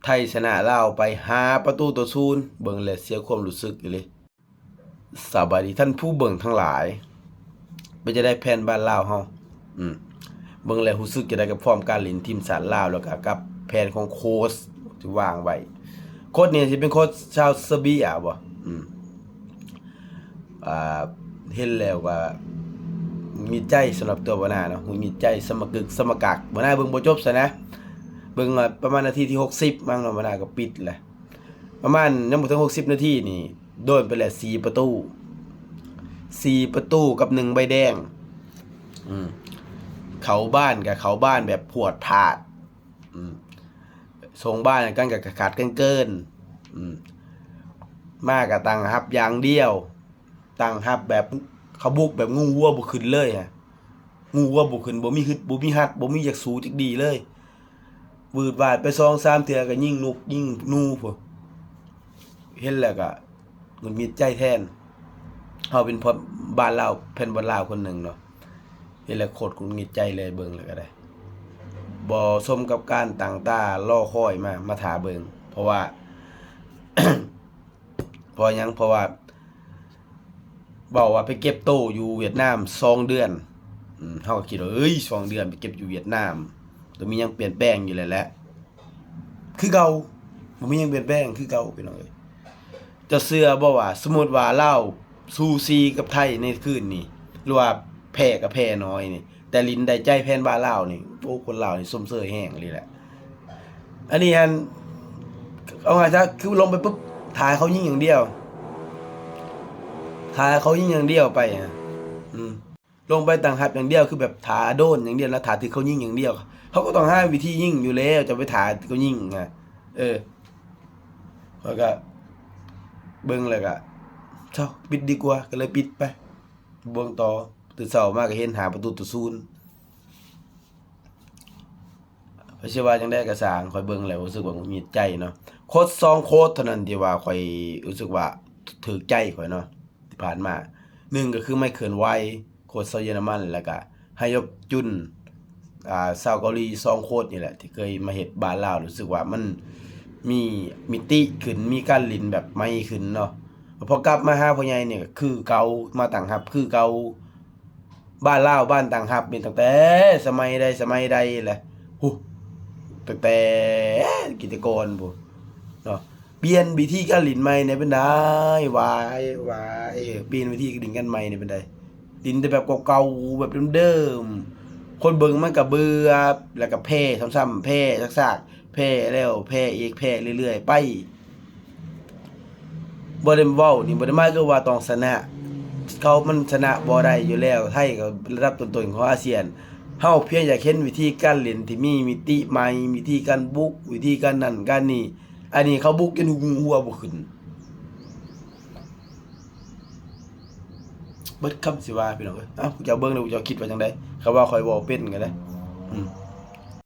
ໄທຊະນະລາວໄປຫ້າປະຕູຕໍ່ສູນ ເບິ່ງແລ້ວເສຍຄວາມຮູ້ສຶກອີ່ຫຼີ. ສະບາຍດີທ່ານຜູ້ເບິ່ງທັງຫຼາຍ ເປັນຈັ່ງໃດແຟນບ້ານລາວເຮົາ? ອືມ ເບິ່ງແລ້ວຮູ້ສຶກຈັ່ງໃດກັບຟອມການຫຼິ້ນທີມຊາດລາວ ແລ້ວກະກັບແຜນຂອງໂຄດທີ່ວາງໄວ້? ໂຄດນີ້ຊິເປັນໂຄດຊາວເຊີເບຍບໍ່? ອືມ ອ່າ ເຫັນແລ້ວກໍຫງຸດຫງິດໃຈສຳລັບຕົວບ່າວໜ້າເນາະ ຫງຸດຫງິດໃຈສະມະກຶກສະມະກັກ. ບ່າວໜ້າເບິ່ງບໍ່ຈົບຊະນະ ເບິ່ງວ່າປະມານນາທີທີຫົກສິບມັ້ງເນາະ ບ່າວໜ້າກໍປິດແລ້ວ. ປະມານຍັງບໍ່ເຖິງຫົກສິບນາທີນີ້ ໂດນໄປແລ້ວສີ່ປະຕູ ສີ່ປະຕູກັບໜຶ່ງໃບແດງ. ອືມ ເຂົ້າບ້ານກໍເຂົ້າບ້ານແບບພວດພາດ. ອືມ ສົ່ງບ້ານກັນກໍຂາດກັນເກີນ. ອືມ ມາກໍຕັ້ງຮັບຢ່າງດຽວ ຕັ້ງຮັບແບບເຂົາບຸກແບບງູຫົວບໍ່ຂຶ້ນເລີຍ ງູຫົວບໍ່ຂຶ້ນ ບໍ່ມີຮຶດ ບໍ່ມີຮັດ ບໍ່ມີຢາກສູ້ຈັກດີ້ເລີຍ. ວືດວາດໄປສອງສາມເທື່ອກໍຍິງນົກຍິງໜູພຸ້ນ. ເຫັນແລ້ວກໍຫງຸດຫງິດໃຈແທນ. ເຮົາເປັນພໍ່ບ້ານລາວ ແຟນບອນລາວຄົນໜຶ່ງເນາະ ເຫັນແລ້ວໂຄດຫງຸດຫງິດໃຈເລີຍ ເບິ່ງແລ້ວກໍໄດ້ ບໍ່ສົມກັບການຕັ້ງຕາລໍຄອຍມາ ມາຖ້າເບິ່ງ. ເພາະວ່າ ເພາະຫຍັງ? ເພາະວ່າ ເວົ້າວ່າໄປເກັບໂຕຢູ່ຫວຽດນາມສອງເດືອນ. ອືມ ເຮົາກໍຄິດວ່າ ເອີຍ ສອງເດືອນໄປເກັບຢູ່ຫວຽດນາມ ຕ້ອງມີຫຍັງປ່ຽນແປງຢູ່ແລ້ວແຫຼະ. ຄືເກົ່າ ບໍ່ມີຫຍັງປ່ຽນແປງ ຄືເກົ່າ ພີ່ນ້ອງເອີຍ. ເຈົ້າເຊື່ອບໍ່ວ່າ ສົມມຸດວ່າລາວສູສີກັບໄທໃນຄືນນີ້ ຫຼືວ່າແພ້ກໍແພ້ນ້ອຍນີ້ ແຕ່ຫຼິ້ນໄດ້ໃຈແຟນບ້ານລາວນີ້ ໂອ້ ຄົນລາວນີ້ຊົມເຊີຍແຮງອີ່ຫຼີແຫຼະ. ອັນນີ້ຫັ້ນ ເອົາຫາຊະ ຄືລົງໄປປຶບ ຖ້າເຂົາຍິງຢ່າງດຽວ ຖ້າເຂົາຍິງຢ່າງດຽວໄປ ອືມ ລົງໄປຕັ້ງຮັບຢ່າງດຽວ ຄືແບບຖ້າໂດນຢ່າງດຽວນະ ຖ້າຖືກເຂົາຍິງຢ່າງດຽວ. ເຮົາກໍຕ້ອງຫາວິທີຍິງຢູ່ແລ້ວ ຈະໄປຖ້າເຂົາຍິງນະ. ເອີ ຂ້ອຍກໍເບິ່ງແລ້ວກໍ ເຊົາ ປິດດີກວ່າ ກໍເລີຍປິດໄປ. ເບິ່ງຕໍ່ ຕື່ນເຊົ້າມາກໍເຫັນຫ້າປະຕູຕໍ່ສູນ. ຂ້ອຍຊິວ່າຈັ່ງໃດກໍຊ່າງ ຂ້ອຍເບິ່ງແລ້ວຮູ້ສຶກວ່າຫງຸດຫງິດໃຈເນາະ. ໂຄດສອງໂຄດເທົ່ານັ້ນທີ່ວ່າຂ້ອຍຮູ້ສຶກວ່າຖືກໃຈຂ້ອຍເນາະ ທີ່ຜ່ານມາ. ໜຶ່ງກໍຄືໄມເຄິນໄວ ໂຄດຊາວເຢຍລະມັນ ແລ້ວກະຮາຍົກຈຸນ ອ່າ ຊາວເກົາຫຼີ. ສອງໂຄດນີ້ແຫຼະທີ່ເຄີຍມາເຮັດບ້ານລາວ ຮູ້ສຶກວ່າມັນມີມິຕິຂຶ້ນ ມີການຫຼິ້ນແບບໃໝ່ຂຶ້ນເນາະ. ພໍກັບມາຫາພໍ່ໃຫຍ່ນີ້ກໍຄືເກົ່າ ມາຕັ້ງຮັບຄືເກົ່າ. ບ້ານລາວ ບ້ານຕັ້ງຮັບນີ້ຕັ້ງແຕ່ສະໄໝໃດສະໄໝໃດແຫຼະ ຫູ ຕັ້ງແຕ່ກິດຕະກອນພຸ້ນເນາະ. ປ່ຽນວິທີການຫຼິ້ນໃໝ່ແດ່ເປັນໃດ? ຫວາຍ ຫວາຍ ເອີ ປ່ຽນວິທີຫຼິ້ນກັນໃໝ່ແດ່ເປັນໃດ? ຫຼິ້ນແຕ່ແບບເກົ່າໆ ແບບເດີມໆ ຄົນເບິ່ງມັນກໍເບື່ອ ແລ້ວກໍແພ້ຊ້ຳໆ ແພ້ຊາກໆ ແພ້ແລ້ວແພ້ອີກ ແພ້ເລື້ອຍໆໄປ. ບໍ່ໄດ້ເວົ້ານີ້ ບໍ່ໄດ້ໝາຍຄວາມວ່າຕ້ອງຊະນະ ເຂົາມັນຊະນະບໍ່ໄດ້ຢູ່ແລ້ວ. ໄທກໍລະດັບຕົ້ນໆຂອງອາຊຽນ. ເຮົາພຽງຢາກເຫັນວິທີການຫຼິ້ນທີ່ມີມິຕິໃໝ່ ວິທີການບຸກ ວິທີການນັ້ນການນີ້. ອັນນີ້ເຂົາບຸກຈົນຫູຫົວບໍ່ຂຶ້ນ. ເບິດຄຳຊິວ່າ ພີ່ນ້ອງເອີຍ. ເອົ້າ ພວກເຈົ້າເບິ່ງເດີ ພວກເຈົ້າຄິດວ່າຈັ່ງໃດ? ຄັນວ່າຂ້ອຍເວົ້າເປັນກໍໄດ້ ອືມ